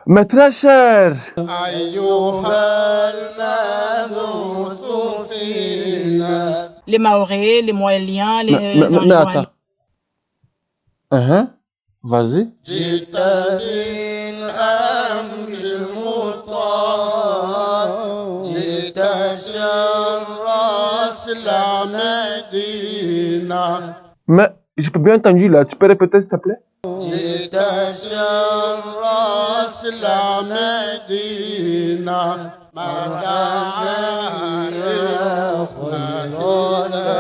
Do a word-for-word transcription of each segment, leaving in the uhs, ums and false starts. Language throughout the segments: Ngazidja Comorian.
Mais très cher. أيها المبعوث فينا. Les Mahorais, les Mohéliens, les, mais, mais, les mais, mais Anjouanais. Attends. Uh-huh. Vas-y. جئت بالأمر المطاع، جئت شرفت المدينة. Mais, j'ai pas bien entendu là. Tu peux répéter, s'il te plaît ? جئت شرفت المدينة، مرحبا يا خلقنا.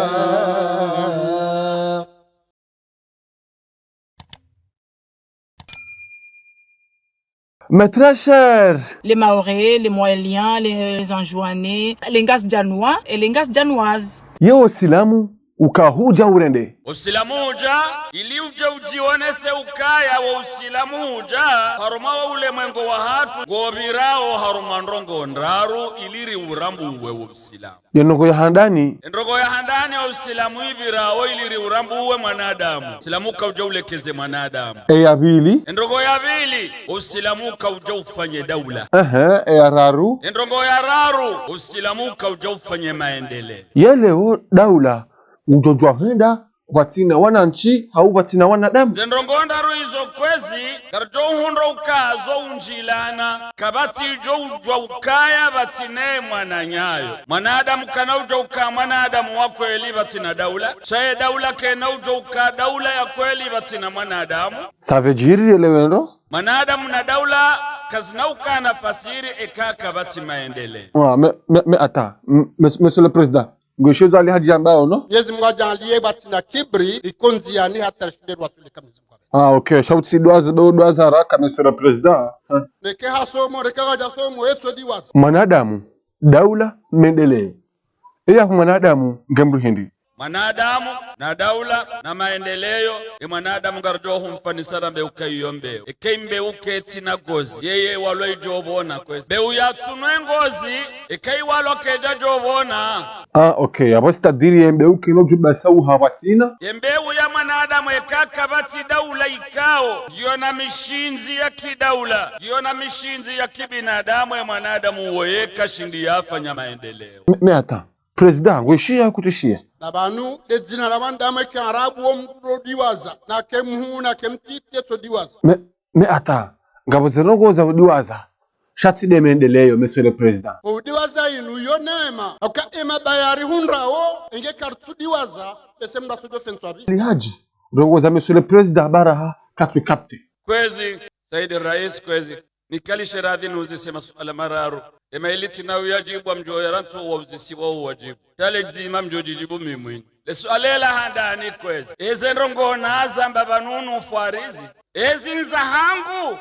Mais très cher. Les Mahorais, les Mohéliens, les, les Anjouanais, les Ngazidjanois et les Ngazidjanoises. Ye Usilamu uka hudja urende. Usilamu udja, ili udje udjionese ukaya wo Usilamu udja, harumwa wo ulemwengo wahatru, ngopvirao harumwa ndrongoo ndraru ili riurambuwe wo Usilamu. Ye ndrongoo ya handani. Ye ndrongoo ya handani ya Usilamu ipvirao ili riurambuwe mwanadamu. Usilamu uka udja ulekeze mwanadamu. Eya pvili. Ye ndrongoo ya pvili, Usilamu uka udja ufanye daula. Ehe, eya raru. Ye ndrongoo ya raru, Usilamu uka udja ufanye maendeleo. Ye leo daula, ngudjo djuwa hwenda, pvatsina wanantsi, hau pvatsina wanadamu. Ze ndrongoo ndraru izo kwezi, ngaridjo hundra uka zo undjilana, kapvatsi djo udjuwa ukaya pvatsina mwananyayo. Mwanadamu kana udjo uka mwanadamu wa kweli pvatsina daula, sha ye daula kayina udjo uka daula ya kweli pvatsina mwanadamu. Ça veut dire, ye leo ndo? Mwanadamu na daula kazina uka na fasiri eka kapvatsi maendeleo. Ah, mais, mais, mais attends, m-, monsieur, monsieur le président, ngweshezo Ali Hadji ambao, no? Mwenyezi Mungu adjaanliye pvatsina kibri, riko ndziani hata rishinde rwaswili ka Mwenyezi Mungu. Ah, ok. Sha utsi dwaza, be udwaza haraka, monsieur le président. Hein? Reke hasomo, reke kadjasomo, etso diwaza. Mwanadamu, daula, maendeleo. Eya hu mwanadamu, nge mdru hindri. Mwanadamu, na daula, na maendeleo, ye mwanadamu ngaridjo humfanisa na mbeu kayiyo mbeu. Eka yi mbeu ketsina ngozi, yeye walwa idjo pvona kwezi. Mbeu yatsunwe ngozi, eka yi walwa kayidjadjo pvona. Ah, ok. Apvo c'est-à-dire ye mbeu kayina udjo basa uha pvatsina. Ye mbeu ya mwanadamu eka kapvatsi daula ikao, ngiyo na mishindzi ya kidaula, ngiyo na mishindzi ya kibinadamu, ye mwanadamu woye kashindi yafanya maendeleo. Mais, mais attends, président, ngweshiya kutsushiya. Na pvanu, le dzina la mwanadamu ye kiarabu wo mdru ndo diwaza, na ke mhuu, na ke mtiti, etso diwaza. Mais, mais attends, ngapvo ze ndrongoo za udiwaza, sha tsi nde maendeleo, monsieur le président. Udiwaza inu yo neema. Oka ema bayari hundrao, enge karitsu diwaza, ese mdru asodjo fentswa pvi. Ali Hadji, ndrongoo za monsieur le président baraha, katsu capter. Kwezi, Said Rais, kwezi. Nikalishe radhi niuzise masuala mararu. Ema ili tsina uyajibu, amdjo ya rantsu wa uzisiwa uwajibu. Sha le dzima mdjo djijibu mi mwinyi. Le suala la handani kwezi. Eze ndrongoo nazamba pvanu nufwarizi. Ezi nza hangu.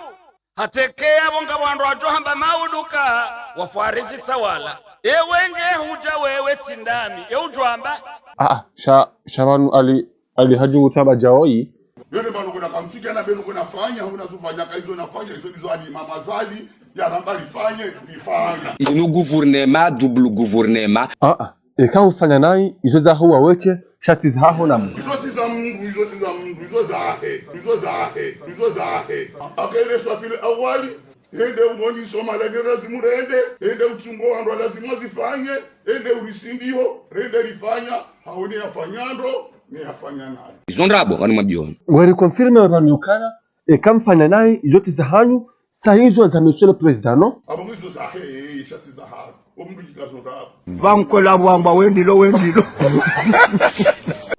Hata eka yapvo ngapvo wandru wadjo hamba mauduka wafwarizi tsawala. Ewe nge hudja wewe tsi ndami. E udjo amba? Ah, ah, sha, sha pvanu Ali, Ali Hadji ngutaba djaoyi. Yone pvanu kuna kamtsike na pvenu kuna fanya, huna zufanya, ka izo nafanya, izo ndizo Ali Imam Azali yaramba rifanye, rifanya. Inu gouvernement, double gouvernement. Ah, ah. Eka ufanya nayi, izo zaho waweshe, sha tsi zahaho na mdru. Izo tsi za mdru, izo tsi za mdru, izo zahe, izo zahe, izo zahe. Aka ile swafil awali, hende umonyi soma la nyo lazimu rende, hende utsungo wandru lazimu wazifanye, hende urisindiho, rende rifanya, haone yafanya ndro, ne yafanya nayi. Izo ndrabo, wanu mabiyoni. Ngweri confirme wanu ukana, eka mfanya nayi, izo tsi zahanyu, sha izo za monsieur le président, non ? Apvo izo zahe, sha tsi zahaho. Omdru yikazo ndrabo. Pvankola pvwamba wendilo, wendilo.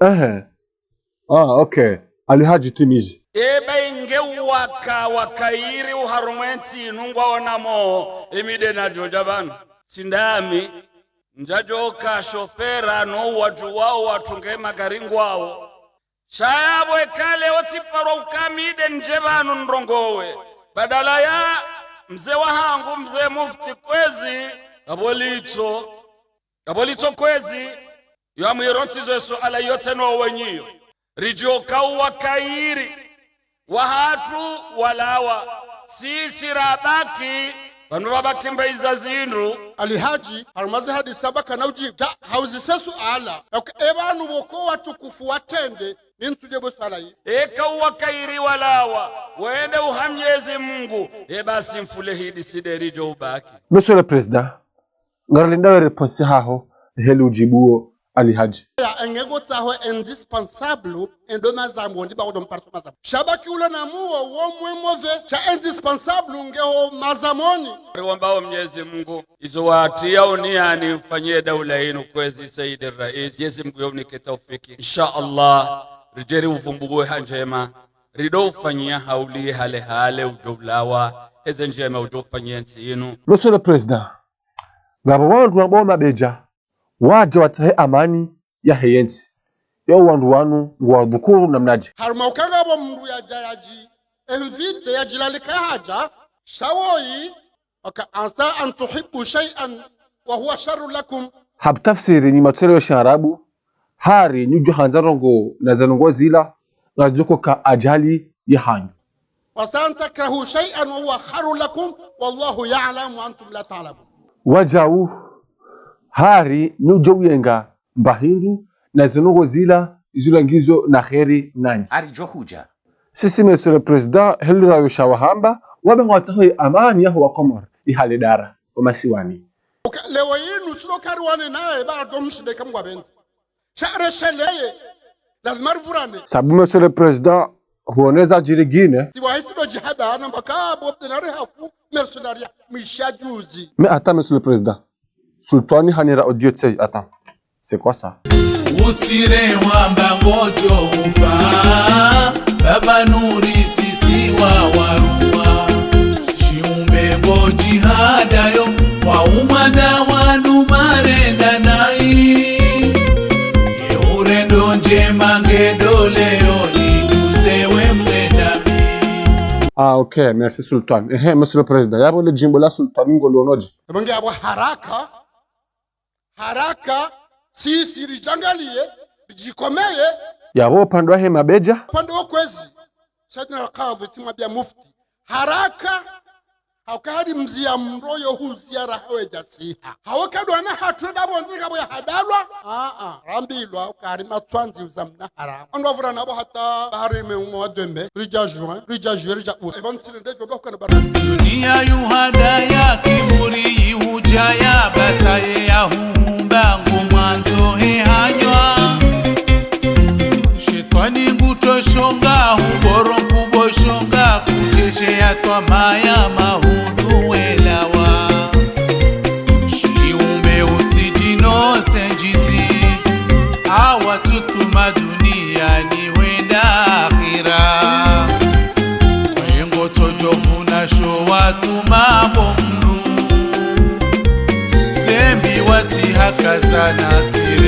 Ehe. Ah, ok. Ali Hadji timizi. Eba inge waka, wakayiri uharumwa entsi inu ngwaonamo, emi nde nadjo dja pvanu. Tsi ndami, ndjadjo ka shofera no wadjuwao watsunge magari ngwawo. Sha yapvo eka leo tsipvarwa uka mi nde ndje pvanu ndrongowe. Badala ya mze wahangu, mze mufti kwezi, ngapvo litso. Ngapvo litso kwezi, yo amwirontsizo ye suala yo tsena wenyiyo. Ridjo ka uwakayiri. Wahatru walawa. Sisi rabaki, pvanu pvabaki mbe iza zindru. Ali Hadji, harumwa ze hadisi saba kana ujibu. Sha, hauzise suala. Eka, e pvanu pvoko watukufu watrende, Ni ntsudje bo swala yi. Eka uwakairi walawa, wende uha Mnyezi Mungu, e basi mfule hidi sideri djo ubaki. Monsieur le Président, ngarilindawo réponse haho, heli udjibuwo Ali Hadji. Ya, enge ngotsaho indispensable, endo mazambo, ndi ba kodo mparso mazambo. Sha baki ule na muwo, wo mwe move, sha indispensable, ngeho mazamoni. Riwombawo Mnyezi Mungu, izo watriya uniyani mfanyie daula yinu kwezi Sayyid Rais, Mnyezi Mungu yo unike taufiki. Insha Allah, ridjeri uvumbuwe ha ndjema, rido ufanyia hauli hale hale udjo ulawa, eze ndjema udjo ufanyia ntsi yinu. Monsieur le Président, ngapvo wandru wambao mabedja, wadja watsahe amani yahe yentsi. Yo wandru wanu ngwadhukuru namnadje? Harumwa ukaya ngapvo mndru yadja yadji invité yadjilalika hadja, sha woyi, waka عسى أن تحبوا شيئا وهو شر لكم. Hapvo tafsiri nyi matoleo ya shiarabu, hari nyi udjo handza ndrongo na ze ndrongo zila, ngazidjo uka adjali yahanyu. وعسى أن تكرهوا شيئا وهو خير لكم والله يعلم وأنتم لا تعلمون. Wadjau, hari nyi udjo uyenga mba hindru, na ze ndrongo zila, zila ngizo na kheri nanyi. Ari djo hudja. Sisi, Monsieur le Président, heli rayo sha wahamba, wamba ngwatsaho ye amani yaho wa Komori, ihale dara, wa masiwani. Uka, leo yinu, tsulo kari wane naye, ba ado mshinde kamgwa benzi. Sha resheleye, lazima rivurane. Sabu, Monsieur le Président, huoneza djirigine. Tiwa hisi do djihada, na mpaka bo bdenari hafu, mercenaria, mwisha juzi. Mais attends, Monsieur le Président. Sultwani hanira audio tsei, attends. C'est quoi ça? Utsire wamba ngodjo ufa, Baba Nuri sisi wa warua. Shiumbe ngodjihadayo, wa umwanda wanu marenda nayi. Ye urendo ndjema ngedo leo ni tuzewe mrenda mi. Ah, ok, merci Sultan. Ehe, Monsieur le Président, yapvo le djimbo la Sultan ngolonodje? Ebonge yapvo haraka, haraka, sisi ridjangaliye, ridjikomeye. Yapvo upande wahe mabedja? Upande wa kwezi, Saidina Al-Kadhi, tsimwambia mufti. Haraka, hauka hari mziya mroyo huziya raha wedja siha. Hauka ndo wana hatru ndapvo ndzika pvo ya hadalwa. Ah, ah, rambilwa, uka hari matswandzi uza mna haramu. Wandru wavura napvo hata bahari me umwa wa dembe, ridja juin, ridja juillet, ridja août. Eba ntsile ndedjo ndo hukana bara. Duniya yuhada ya kiburi, yihudja ya bataye ya humba ngumwandzo he hanywa. Shetwani ngutoshonga, huboro kuboshonga, kudjeshe ya twamaya mahudu welawa. Shiumbe utsidjino sendjizi, awatsutuma duniyani wenda akhira. Wengo tsodjo vuna sho watuma bo mndru. Sembi wasi hakazana tsire